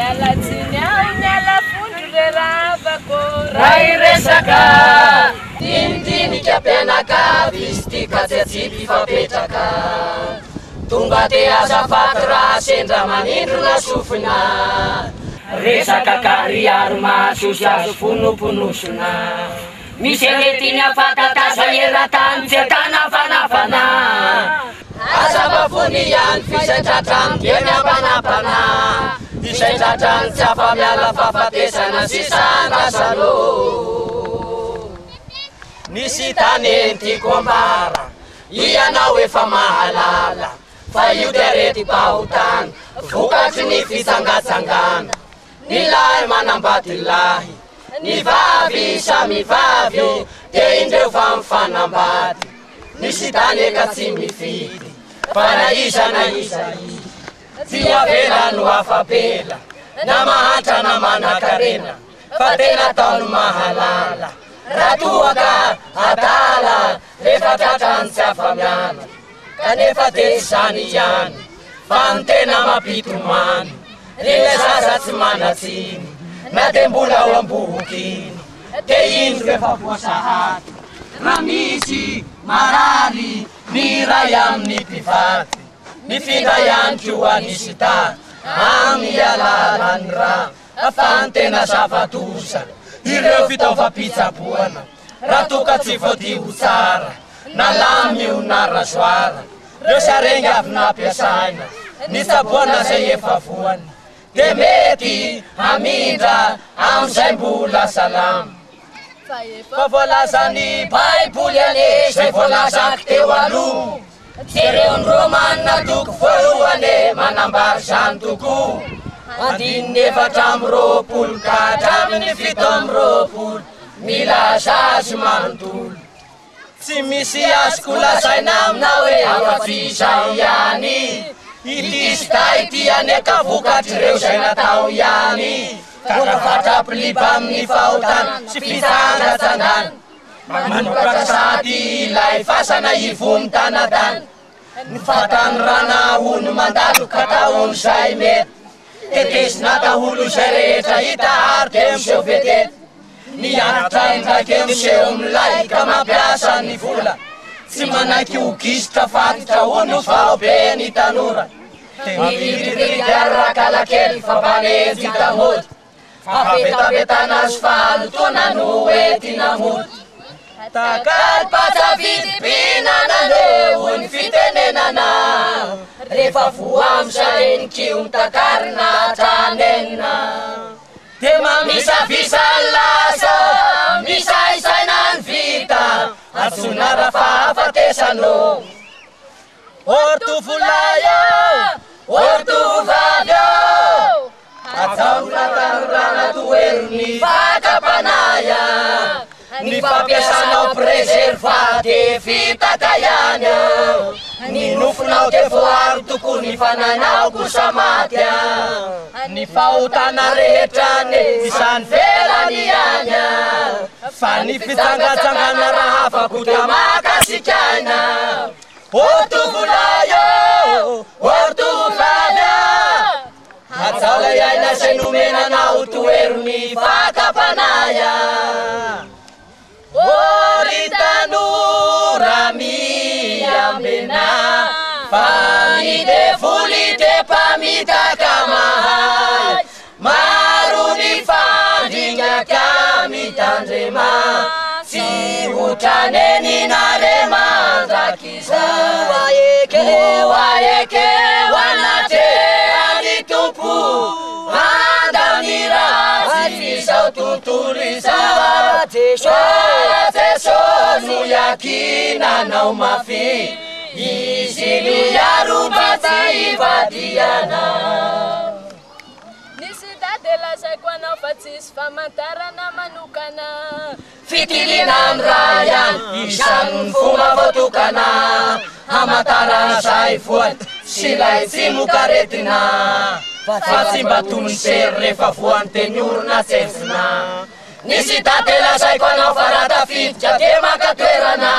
Miala tsiny aho miala fondro re ravako. Raha hiresaka dinidinika mpianakavy izy ity ka tsy atsipy hifapetraka. Tonga dia azafady raha sendra manindrona sofina. Resaka karihary maso sy azo fonoponosina. Misy aretina fantataza eran-tany tsy ahitana fanafana. Aza mba fony ihany f'izay tratrany dia miampanapana. Izay tratrany tsy afa-miala fahafatesana sisa andrasana ô. Nisy tany eny tiako ambara, ianao efa mahalala fa io dia aretim-pahotana vokatry ny fitsangatsangana. Ny lahy manambady lahy, ny vavy samy vavy dia indreo fa mifanambady. Ny sida anie ka tsy mifidy fa na iza na iza iza tsy avela no afa-bela na mahantra na manankarena fa tena ataony mahalala raha toa ka adala rehefa tratrany tsy afa-miala kanefa dia tsy izany ihany fa ny tena mampitomany ilay zaza tsy manan-tsiny na dia mbola ao am-bohoka iny dia indro efa voa sahady raha misy marary ny iray amin'ny mpivady mifindra ihany koa ny sida amin'ny alalan'ny rà fa ny tena zava-doza ireo fitaovam-pitsaboana raha toa ka tsy voadio tsara na lame io na rasoir ireo sarengy avy nampiasaina nitsaboana izay efa voany dia mety hamindra amin'izay mbola salama. Fa voalazan'ny Baiboly anie izay voalazako teo aloha. Jereo ny Romana toko voalohany e, manambara izany tokoa. Andininy 24 ka hatramin'ny 27, milaza azy manontolo. Tsy misy azoko lazaina aminao hoe afa-tsy izay ihany. Ity sida ity anie ka vokatr'ireo izay natao ihany. Ka fatra-piliba amin'ny fahotana sy fitsangatsangana. Manokatra sahady ilay fasana ivon'ny tanatany. Ny fahatanirana hono mandalo ka ataon'izay mety. Tetezina daholo izay rehetra hita ary dia miseho vedety. Ny antitra indraike miseho milay ka mampiasa ny vola. Tsy manaiky ho gisitra fantitra hono vao be ny tanora. Dia miridiridy ary rakalakely fa mpanenjy hita mody. Fahavetavetana sy fahalotoana no entina mody. Takalo patsa vidim-pihinanana hoy ny fitenenana. Rehefa voa amin'izay ny kiho takarina hatranenina. Dia mamisavisa ny lasa, misaisaina ny vita, antsoina rafahafatesana ô. Ô ry tovolahy ô, ô ry tovovavy ô, hajao ny fahatanorana tohero ny fakam-panahy a. Ny fampiasanao préserva dia fitaka ihany a. Ny nofonao dia voaro tokoa ny fanahinao kosa maty a. Ny fahotana rehetra anie izany velany ihany a. Fa ny fitsangatsangana raha afako dia mahakasika aina. Ô tovolahy ô, ô ry tovovavy a. Hajao ilay aina izay nomena anao tohero ny fakam-panahy a. Ô ry tanora miambena fa ny devoly dia mpamitaka mahay. Maro ny fandringa ka mitandrema tsy ho tranenina re mandrakizay. Koa ekeo anatrehan'ny Tompo handao ny ratsy izao tontolo izao. Fa Jesosy no iankinanao mafy, Izy miaro mba tsy hivadihanao. Ny sida dia lazaiko anao fa tsisy famantarana manokana. Fitiliana amin'ny rà ihany, izany ny fomba voatokana hamantarana izay voany sy ilay tsimokaretina. Fa tsy mba toy ny sery rehefa voany dia ny orona tsentsina. Ny sida dia lazaiko anao fa raha tafiditra dia maka toerana.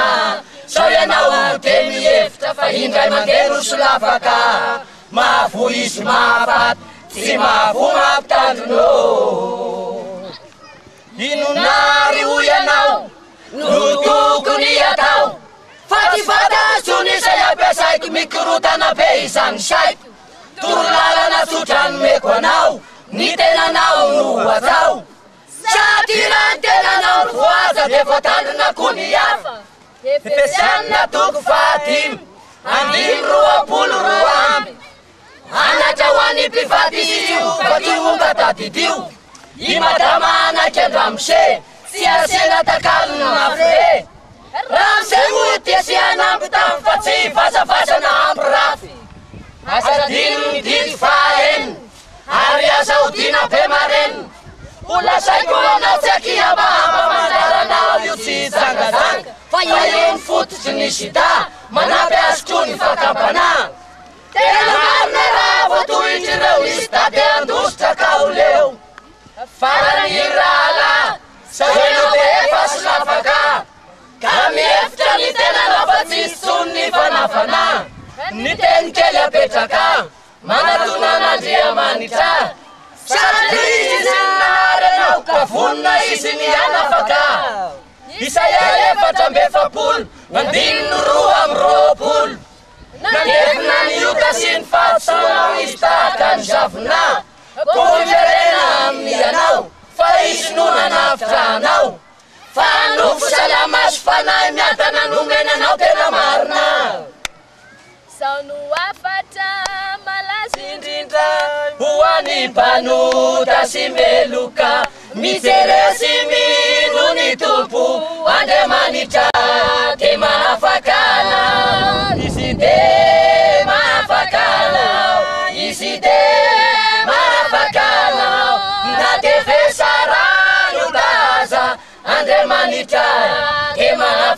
Sao ianao dia mihevitra fa indray mandeha no solafaka. Mahavoa izy mahafaty. Tsy mahavoa mampitandrina ô. Inona ary hoy ianao no tokony atao? Fa tsy fantatro intsony izay ampiasaiko, mikorontana be izany saiko. Torolalana tsotra nomeko anao, ny tenanao no atao. Sady raha ny tenanao no voahaja dia voatandrina koa ny hafa. Efesianina toko fahadimy, andininy 22. Anatra ho an'ny mpivady izy io fa tonga tadidio. I madama anaiky an-dramose, tsy asiana takalony na frais. Ramose moa dia tsy hanampy tany fa tsy hivazavazana hampirafy. Aza adino ny didy fahaenina, ary aza odiana be marenina. Ho lazaiko anao tsy ankihambahamba mandrara anao io tsy hijangajanga, fa io ny fototry ny sida, manampy azy koa ny fakam-panahy. Tena marina raha voatohitr'ireo izy da te handositra ka ho leo. Farany ry rahalahy, sao ianao dia efa solafaka, ka mihevitra ny tenanao fa tsy hisy intsony ny fanafana. Ny teny kely apetraka, manatona an'Andriamanitra. Satria izy no nahary anao ka vonona izy ny hanafaka. Isaia 44, andininy 22. Nandevina ny ota sy ny fahadisoanao izy tahaka ny zavona. Koa miverena aminy ianao, fa izy no nanavotra anao. Fa nofo salama sy fanahy miadana nomena anao tena marina. Izao no hafatra malaza indrindra ho an'ny mpanota sy meloka. Mijere sy mino ny Tompo Andriamanitra dia mahafaka anao. Izy dia mahafaka anao. Izy dia mahafaka anao. Na dia vesarano aza Andriamanitra dia mahafaka.